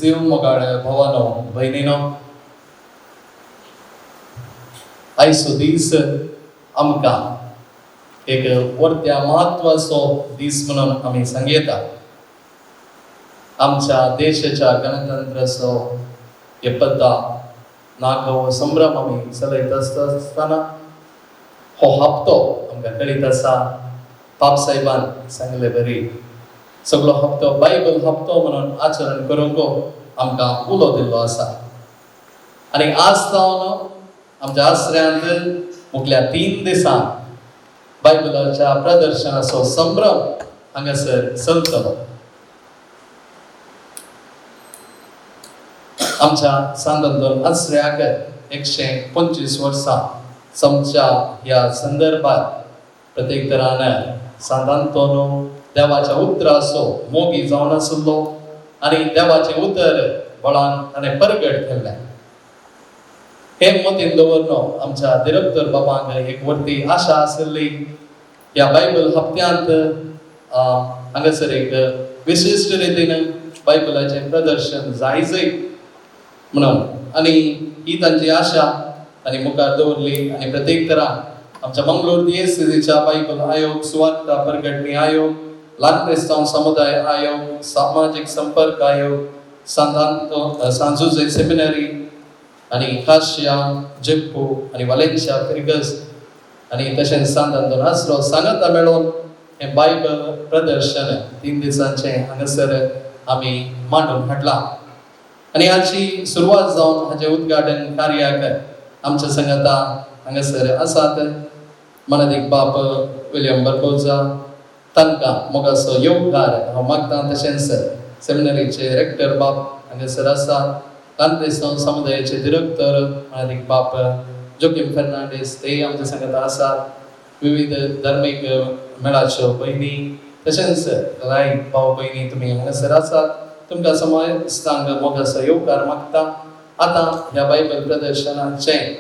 क्रिस्तीव मोगाळ भवानो भयणीनो, आयचो दीस आमकां एक वर्त्या म्हत्वाचो दीस म्हणून आमी सांगयता. आमच्या देशाच्या गणतंत्राचो एपत्ता नागो संभ्रम आमी चलयत आसतना हो हप्तो आमकां कळीत आसा. पाप साहेबान सांगले बरी सगळो हप्तो बायबल हप्तो म्हणून आचरण करूंक आमकां उलो दिल्लो आसा. आनी आज जावन आमच्या आसऱ्यांत मुखल्या 3 दिसां बायबलाच्या प्रदर्शनाचो संभ्रम हांगासर चलतलो. आमच्या सांत आसऱ्याक 125 वर्सां समच्या ह्या संदर्भात प्रत्येक तरान सांत आंतोन देवाच्या उतराचो मोगी जावन आशिल्लो आनी देवाचें उतर बळान ताणें परगट केल्लें. हे मतीन दवरनो आमच्या दिरक्तर बाबांक एक व्हडली आशा आशिल्ली ह्या बायबल हप्त्यांत हांगासर एक विशिश्ट रितीन बायबलाचें प्रदर्शन जायजय म्हणून, आनी ही तांची आशा आनी मुखार दवरली. आनी प्रत्येक तरा आमच्या मंगलोर दियेसीच्या बायबल आयोग, सुवार्ता परगटणी आयोग, ल्हान क्रिस्तांव समुदाय आयोग, सामाजीक संपर्क आयोग, सांत सांजुजे सेमिनरी आनी काशिया, जेप्पू आनी वालेन्शिया फिर्गस आनी तशेंच सांत आंतोन आसरो सांगाता मेळोवन हें बायबल प्रदर्शन 3 दिसांचें हांगासर आमी मांडून हाडलां. आनी हाची सुरवात जावन हाचें उद्घाटन कार्याक आमच्या सांगाता हांगासर आसात मनादीक बाप विलियम बर्बोजा, तांकां मोगाचो येवकार हांव मागता. तशेंच सेमिनरीचे रेक्टर बाप हांगासर आसा, ल्हान क्रिस्तांव समुदायाचे दिरक्तर मनादीक बाप जोकीम फेर्नांडीस ते आमच्या सांगाता आसात, विविध धार्मीक मेळाच्यो भयणी तशेंच राय भाव भयणी तुमी हांगासर आसात. तुमकां समाज मोगाचो येवकार मागता. आतां ह्या बायबल प्रदर्शनाचें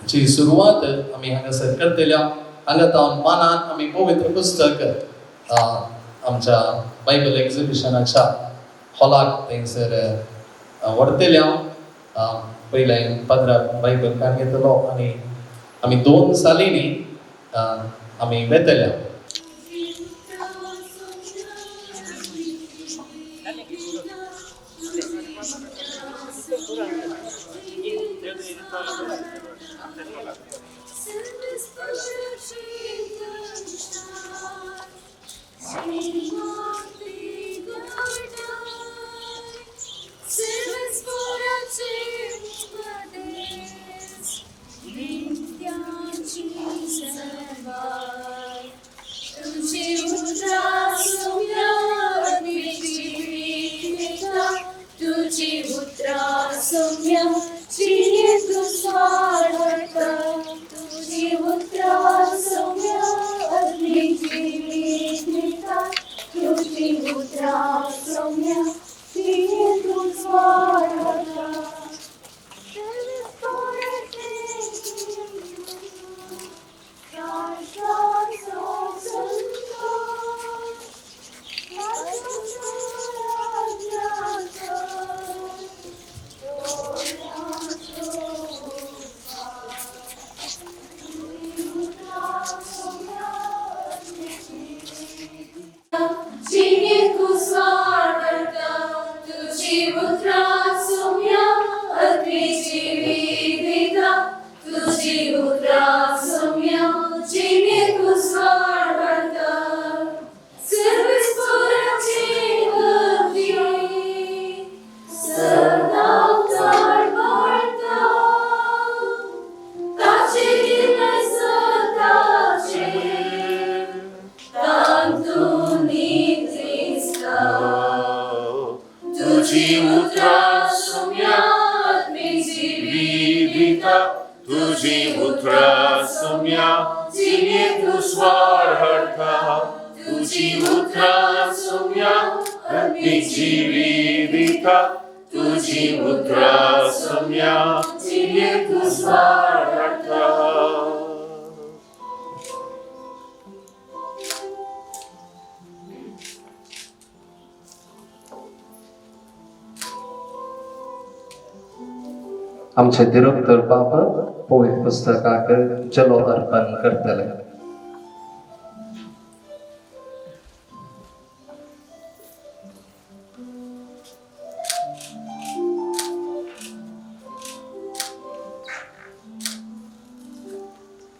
जी सुरवात आमी हांगासर करतल्या. हांगा तावन मानान आमी पवित्र पुस्तक आमच्या बायबल एक्झिबिशनाच्या हॉलाक थंयसर व्हरतल्या. पयलें पाद्रा बायबल काडून घेतलो आनी आमी 2 सालींनी आमी वेतल्या. आमचे दिरोक्तर बाप पवित्र पुस्तकाक जलो अर्पण करतले.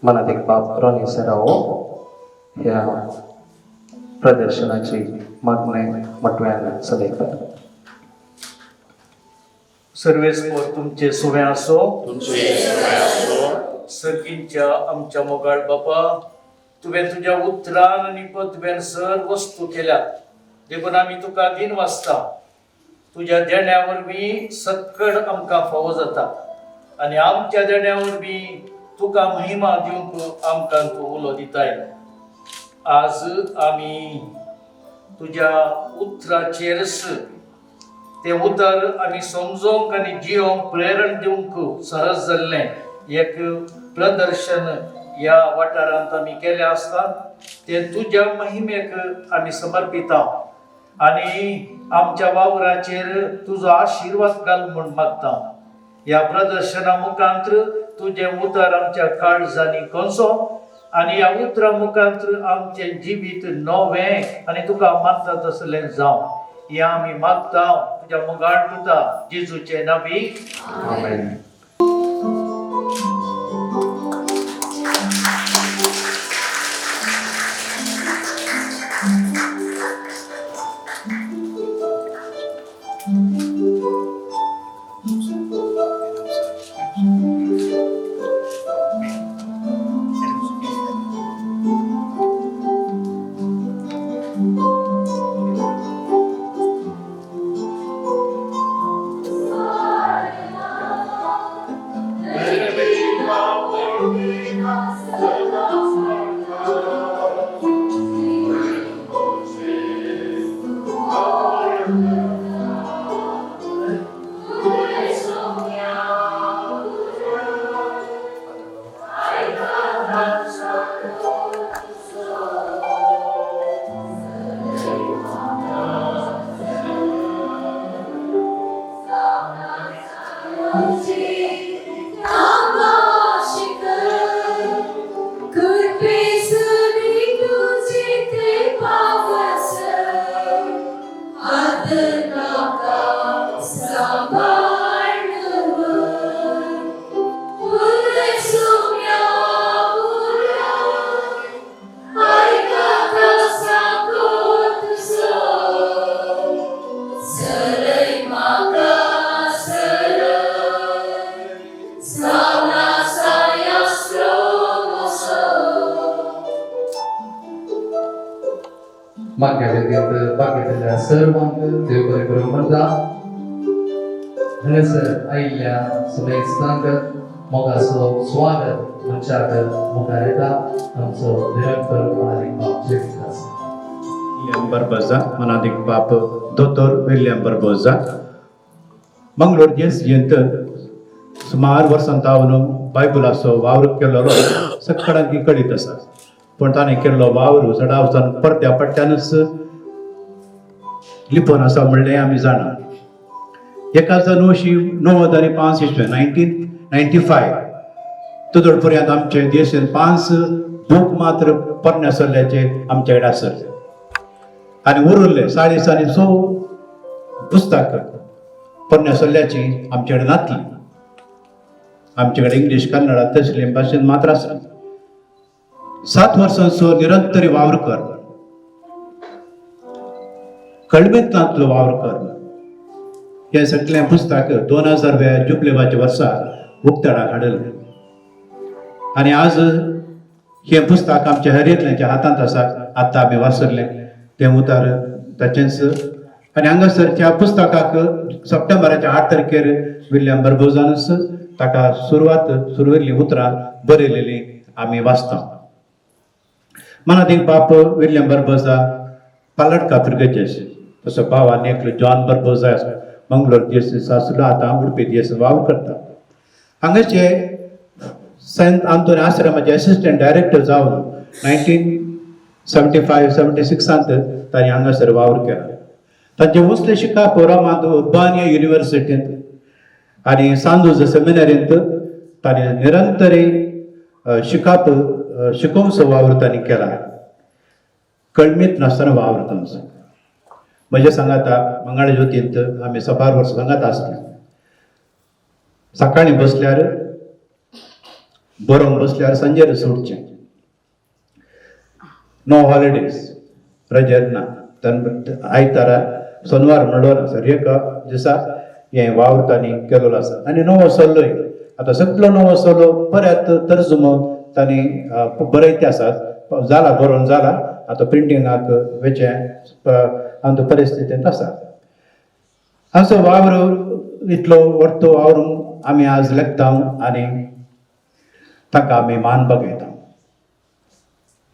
मनात एक बाप रोनी सरावो ह्या प्रदर्शनाची मागणें मटव्यान चलयतात. सर्वेस्पर तुमचे सुवें आसो. सर्गींच्या आमच्या मोगाळ बापा, तुवें तुज्या उतरान आनी पदवेन सर वस्तू केल्यात, देखून आमी तुका दिन वाचता. तुज्या देण्या वरवीं सक्कड आमकां फावो जाता आनी आमच्या देण्या वरवीं तुका महिमा दिवंक आमकां तूं उलो दिताय. आज आमी तुज्या उतराचेरच तें उतर आमी समजोंक आनी जियोंक प्रेरण दिवंक सहज जाल्लें एक प्रदर्शन ह्या वाठारांत आमी केलें आसता, तें तुज्या महिमेक आमी समर्पिता आनी आमच्या वावराचेर तुजो आशिर्वाद घाल म्हूण मागता. ह्या प्रदर्शना मुखांत तुजें उतर आमच्या काळजांनी कोसो आनी ह्या उतरा मुखांत आमचें जिवीत नवें आनी तुका मानता तसलें जावं, हें आमी मागता तुज्या मुगाळ पुता जेजूचे नांवी. आमेन. मागल्या सर्वांक देव बरें करूं म्हणटा. हांगासर आयिल्ल्या समेस्तांक मोगाचो स्वागत मनशाक मुखार येता आमचो निरंतर मनादीक बाप जेवीत आसा. विल्यम बर्बोजा, मनादीक बाप दोतोर विल्यम बर्बोजा, मंगळूर जेसीयंत सुमार वर्सां तावन बायबलाचो वावर केल्लो सगळ्यांक कळीत आसा. पूण ताणें केल्लो वावर चडा वचून परत्या पट्ट्यानूच लिपोवन आसा म्हणलें आमी जाणा. 1995 इसवें, 1995 तदोड पर्यंत आमचे देशान 5 बूक मात्र पोरण्या आसल्याचे आमचे कडेन आसले आनी उरिल्ले 150 पुस्तक पोरण्या सल्ल्याची आमचे कडेन नातली. आमचे कडेन इंग्लीश, कन्नड तसले भाशेन मात्र आसली. 7 वर्सांचो निरंतर वावर कर, कळमेंतलो वावर कर, हें सगळें पुस्तक 2000 व्या जुबलेवाच्या वर्सा उक्ताडाक हाडलें आनी आज हें पुस्तक आमच्या हर एकल्याच्या हातांत आसा. आतां आमी वाचलें तें उतार ताचेंच. आनी हांगासरच्या पुस्तकाक सप्टेंबराच्या 8 तारखेर विल्यम बर्बोजानूच ताका सुरवात सुरवेल्लीं उतरां बरयलेलीं आमी वाचता. मनादीक बाप विल्यम बर्बोजा पालटका फिरगजेस, तसो भाव आनी एकलो जॉन बर्बोजा मंगलोर देश आसलो, आतां उडपी देश वावर करता. हांगाचे सेंट आंतोनी आश्रमाचे असिस्टंट डायरेक्टर जावन 1975 76 तांणी हांगासर वावर केला. तांचे वसले शिकाप रोमांत उर्बानिया युनिवर्सिटींत, आनी सांजोज सेमिनारींत तांणी निरंतरी शिकाप शिकोवचो वावर तांणी केला. कळमीत नासतना वावर तांचो. म्हज्या सांगाता मंगळ ज्योतींत आमी साबार वर्सां सांगात आसले. सकाळीं बसल्यार बरोवंक बसल्यार सांजेर सुटचें. नो हॉलिडेज, रजा ना. आयतारा सोनवार म्हणलो ना सर एका दिसा हें वावर तांणी केलेलो आसा. आनी नवो सल्लोय आतां सगलो नवो सल्लो परत तर्जुमो तांणी बरयते आसात. जाला बरोवन जाला, आतां प्रिंटिंगाक वेचें आमच्या परिस्थितींत आसा. आमचो वावर इतलो व्हडतो वावर आमी आज लेखता आनी ताका आमी मान बघयता.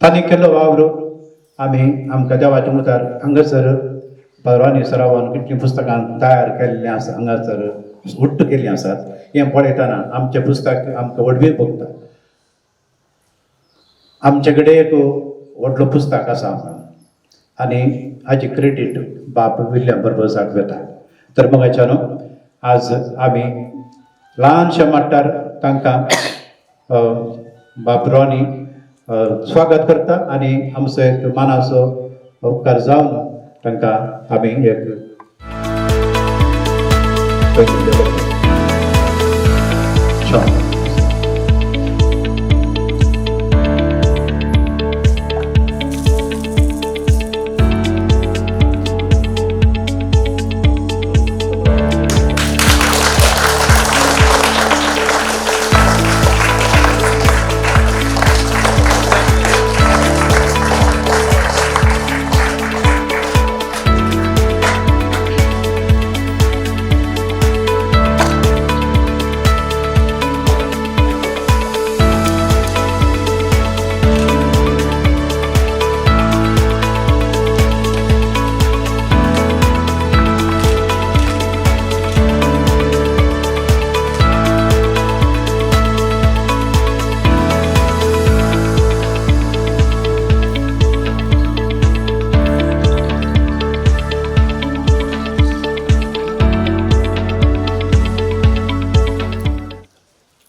तांणी केल्लो वावर आमी आमकां देवाच्या मुखार हांगासर परवानी सरावान कितलीं पुस्तकां तयार केल्लीं आसा, हांगासर उट्ट केल्लीं आसात. हें पळयतना आमचें पुस्तक आमकां व्हडवी भोगता. आमचे कडेन एक व्हडलो पुस्तक आसा आनी हाजी क्रेडीट बाप विल्यम बर्बसाक वता. तर मोगाच्यानो आज आमी ल्हानशा माट्टार तांकां बाप रॉनी स्वागत करता आनी आमचो एक मानाचो उपकार जावन तांकां आमी एक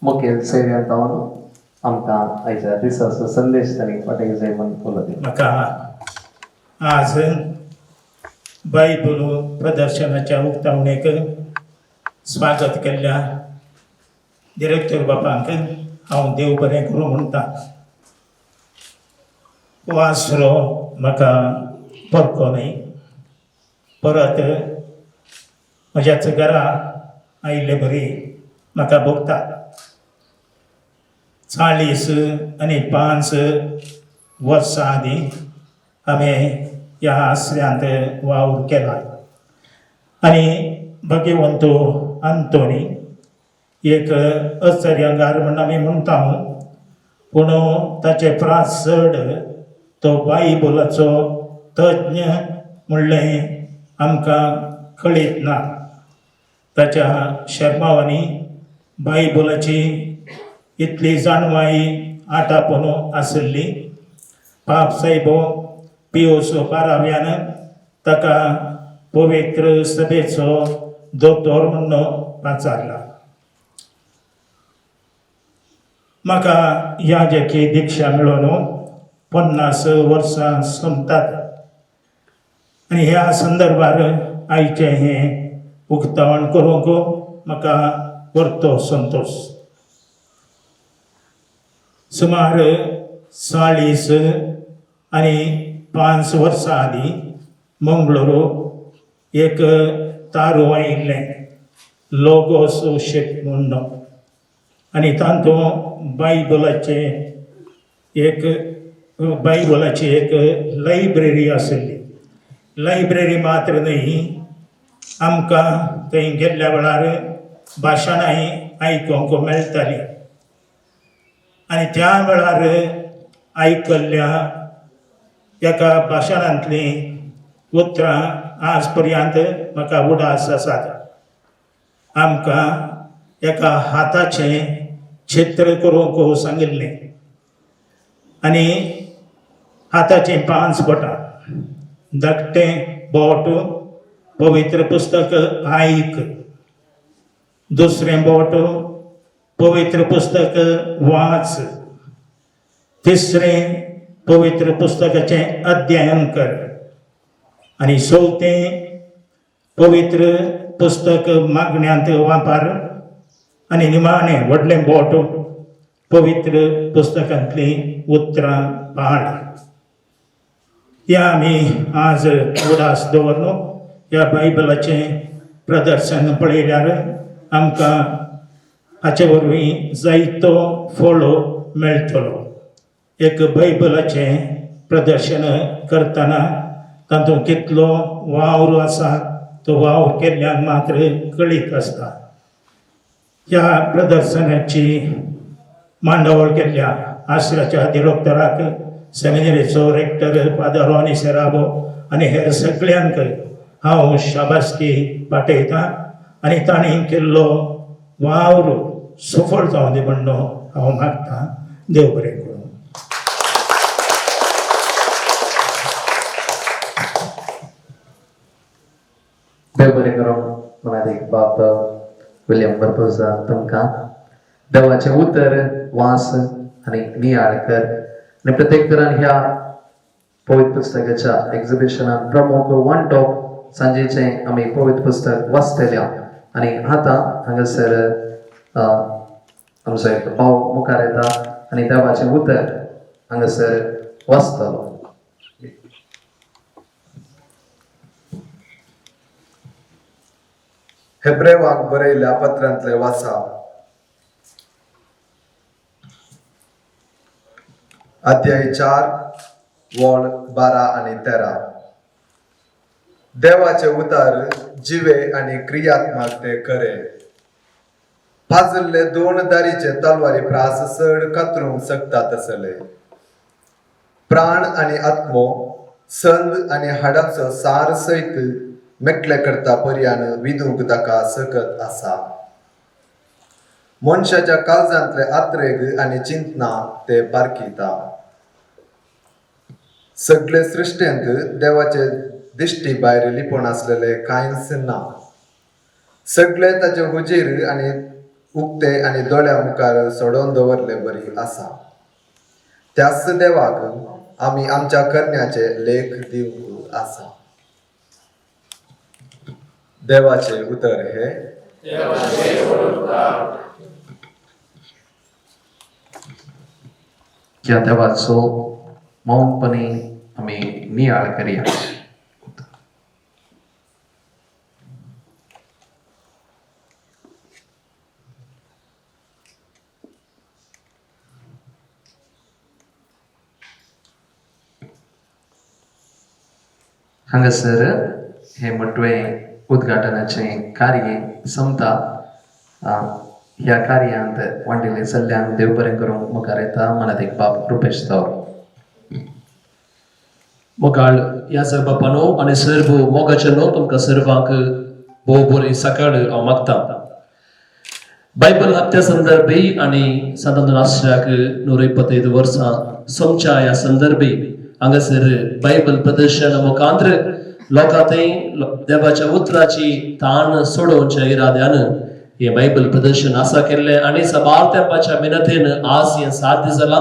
मुखेल सैर्यान जावन आमकां आयच्या दिसाचो संदेश तांणी वाटेक जाय म्हूण उलोवप. म्हाका आज बायबल प्रदर्शनाच्या उक्तावणेक स्वागत केल्ल्या डिरेक्टर बापांक हांव देव बरें करूं म्हणटा. हो आसरो म्हाका परको न्हय, परत म्हज्याच घरा आयिल्ले बरी म्हाका भोगता. 45 वर्सां आदीं आमी ह्या आसऱ्यांत वावर केला आनी भगवंत आंतोनी एक अचर्यंगार म्हण आमी म्हणटा, पूण ताचे प्रास चड तो बायबलाचो तज्ञ म्हणलें आमकां कळीत ना. ताच्या शर्मावांनी बायबलाची इतली जाणवाय आटापून आशिल्ली. पाप सायबो पियोस बाराव्यान ताका पवित्र सभेचो दोतोर म्हूण पाचारला. म्हाका याजकी दिक्षा मेळोन 50 वर्सां सोंपतात आनी ह्या संदर्भार आयचें हें उक्तावण करूंक म्हाका परतो संतोश. सुमार 45 वर्सां आदीं मंगळुरू एक तारू आयिल्लें लोगोस शेट म्हूण आनी तातूंत बायबलाचें एक बायबलाची एक लायब्ररी आशिल्ली. लायब्ररी मात्र न्हय, आमकां थंय गेल्ल्या वेळार भाशणांय आयकूंक मेळटालीं आनी त्या वेळार आयकल्ल्या एका भाशणांतलीं उतरां आज पर्यंत म्हाका उडास आसात. आमकां एका हाताचें चित्र करूंक सांगिल्लें आनी हाताचें 5 बोटां, धाकटें बोट पवित्र पुस्तक आयक, दुसरें बोट पवित्र पुस्तक वाच, तिसरें पवित्र पुस्तकाचें अध्ययन कर आनी चवथें पवित्र पुस्तक मागण्यांत वापर आनी निमाणें व्हडलें बोट पवित्र पुस्तकांतलीं उतरां पाळ. ह्या आमी आज उदास दवरलो. ह्या बायबलाचें प्रदर्शन पळयल्यार आमकां हाचे वरवीं जायतो फळो मेळटलो. एक बायबलाचें प्रदर्शन करतना तातूंत कितलो वावर आसा तो वावर केल्ल्यान मात्र कळीत आसता. ह्या प्रदर्शनाची मांडावळ केल्ल्या आश्राच्या दिरोक्तराक, सेमिनरीचो रेक्टर फादर रॉनी सेराबो आनी हेर सगळ्यांक हांव शाबासकी पाठयतां आनी तांणी केल्लो वावर सफळ जावं दी म्हणून हांव मागतां. देव बरें करूं. देव बरें करूं. मनादीक बाप विलियम बर्बोजा तुमकां देवाचें उतर वास आनी नियाळ कर आनी प्रत्येक तरान ह्या पवित्र पुस्तकाच्या एक्झिबिशनान प्रमुख वन टॉप सांजेचें आमी पवित्र पुस्तक वाचतल्या. आनी आतां हांगासर आमचो एक भाव मुखार येता आनी देवाचें उतर हांगासर वाचतलो. हेब्रेवाक बरयल्या पत्रांतले वाचा. अध्याय 4 वळ 12 आनी 13. देवाचे उतार जिवे आनी क्रियात्मक ते खरे. पाजल्ले 2 दारीचे तलवारी प्रास चड कातरूंक शकता तसले. प्राण आनी आत्मो, संद आनी हाडाचो सार सयत मेकले करता पर्यान विदूंक ताका सकत आसा. मनशाच्या काळजांतले आत्रेग आनी चिंतना ते बारकिता. सगळे सृश्टेंत देवाचे दिश्टी भायर लिपोवन आसलेले कांयच ना. सगळे ताचे हुजीर आनी उक्ते आनी दोळ्या मुखार सोडोवन दवरले बरी आसा. त्याच देवाक आमी आमच्या करण्याचे लेख दिवंक आसा. देवाचे उतर हे. ह्या देवाचो मौनपणे आमी नियाळ करया. हांगासर हें मटवें उद्घाटनाचें कार्य सोंपता. ह्या कार्यांत वांटिल्ले सल्ल्यान देव बरें करूंक मुखार येता मनात बाप रुपेश तावर. मोगाळ ह्या सर बापानो आनी सर्व मोगाचे न्हू तुमकां सर्वांक भोव बरी सकाळ हांव मागता. बायबल हप्त्या संदर्भी आनी सांत आश्र्याक 125 वर्सां सोमच्या ह्या संदर्भी हांगासर बायबल प्रदर्शन मुखांत्र लोकां थंय देवाच्या उतराची ताण सोडोवच्या इराद्यान हें बायबल प्रदर्शन आसा केल्लें आनी साबार तेंपाच्या मेहनतीन आज हें साध्य जालां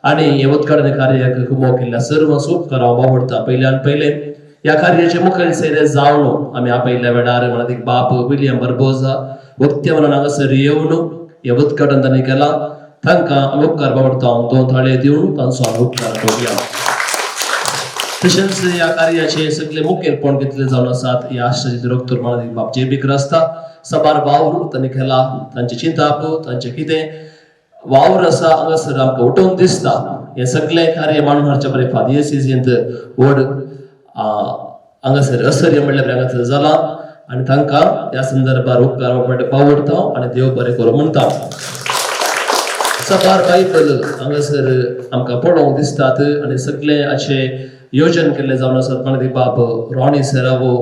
आनी हें उद्घाटन कार्याक कुमो केल्ल्या सर्व उपकार हांव आवडटा. पयल्यान पयलें ह्या कार्याचे मुखेल सोयरे जावन आमी आपयल्ल्या वेळार म्हणत बाप विलियम बर्बोजा वक्त्या म्हणून हांगासर येवन हें उद्घाटन तांणी केलां. तांकां आमी उपकार बावडटा. 2 थाळे दिवन तांचो आमी उपकार करुया. तशेंच ह्या कार्याचे सगळे मुखेलपण घेतले जावन आसात ह्या आश्राचे डॉक्टर म्हणत बाप जे बी क्रास्ता साबार वावर तांणी केला. तांचें चिंताप तांचें कितें वावर आसा हांगासर आमकां उठोवन दिसता. हें सगळें कार्य मांडून हाडच्या बरें फादियसींत व्हड हांगासर असर्य म्हणल्यार हांगासर जालां आनी तांकां ह्या संदर्भार उपकार पावडता आनी देव बरें करूं म्हणटा. साबार बायबल हांगासर आमकां पळोवंक दिसतात आनी सगळें अशें योजन केल्लें जावन आसात. म्हणल्यार बाब रॉनी सेरावो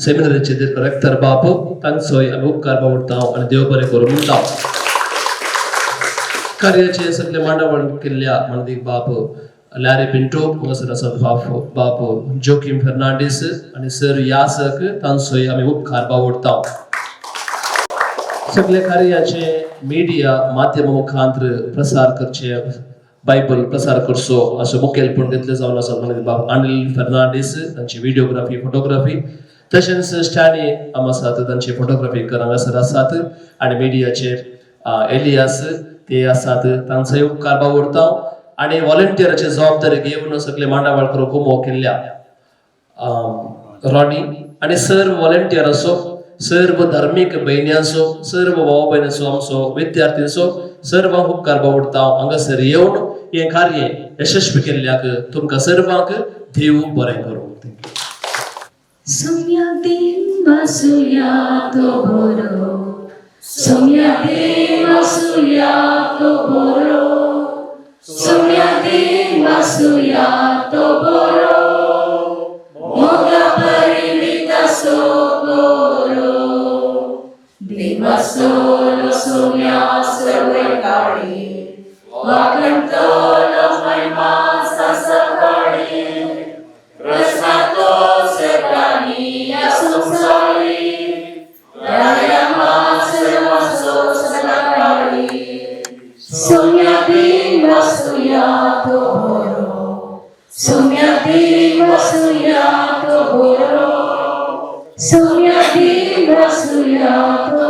सेमिनरीचे रेक्टर बाप तांचोय आमी उपकार पावडता आनी देव बरें करूं म्हणटा. कार्याचे सगळे मांडावळ केल्ल्या म्हणदीक बाप लॅरी पिंटो हांगासर आसात बाप जोकीम फेर्नांडीस आनी सर यासक तांचोय आमी उपकार पावडता. सगळे कार्याचे मिडिया माध्यम मुखांतर प्रसार करचे, बायबल प्रसार करचो असो मुखेलपण घेतले जावन आसा बाब अनिल फर्नांडीस, तांची व्हिडिओग्राफी, फोटोग्राफी. तशेंच स्टॅनी आम आसात, तांची फोटोग्राफी हांगासर आसात आनी मिडियाचे एलियास ते आसात, तांचोय उपकार बावडता. आनी व्हॉलंटियराची जबाबदारी घेवन सगळे मांडावळ करून कुमो केल्ल्या रॉनी आनी सर्व व्हॉलंटियराचो, सर्व धार्मीक भयण्यांचो, सर्व भाव भयणीचो, आमचो विद्यार्थींचो सर्वांक उपकार बावडता. हांगासर येवन हें कार्य यशस्वी केल्ल्याक तुमकां सर्वांक देव बरें करूं. Thank you. Soumya देव तो बरो, सोम्या देव तो बरो, सोम्या देव तो बरो, मोगा परिमिता सोकोरो, देवासोलो सोम्या सर्वकाळी, वाकंतलो महिमा सकाळी, प्रसादो सकाळी या संसारी, दयामा सर्वसो सकाळी. सोम्या देव तो बरो, सोम्या देव तो बरो, सोम्या देव तो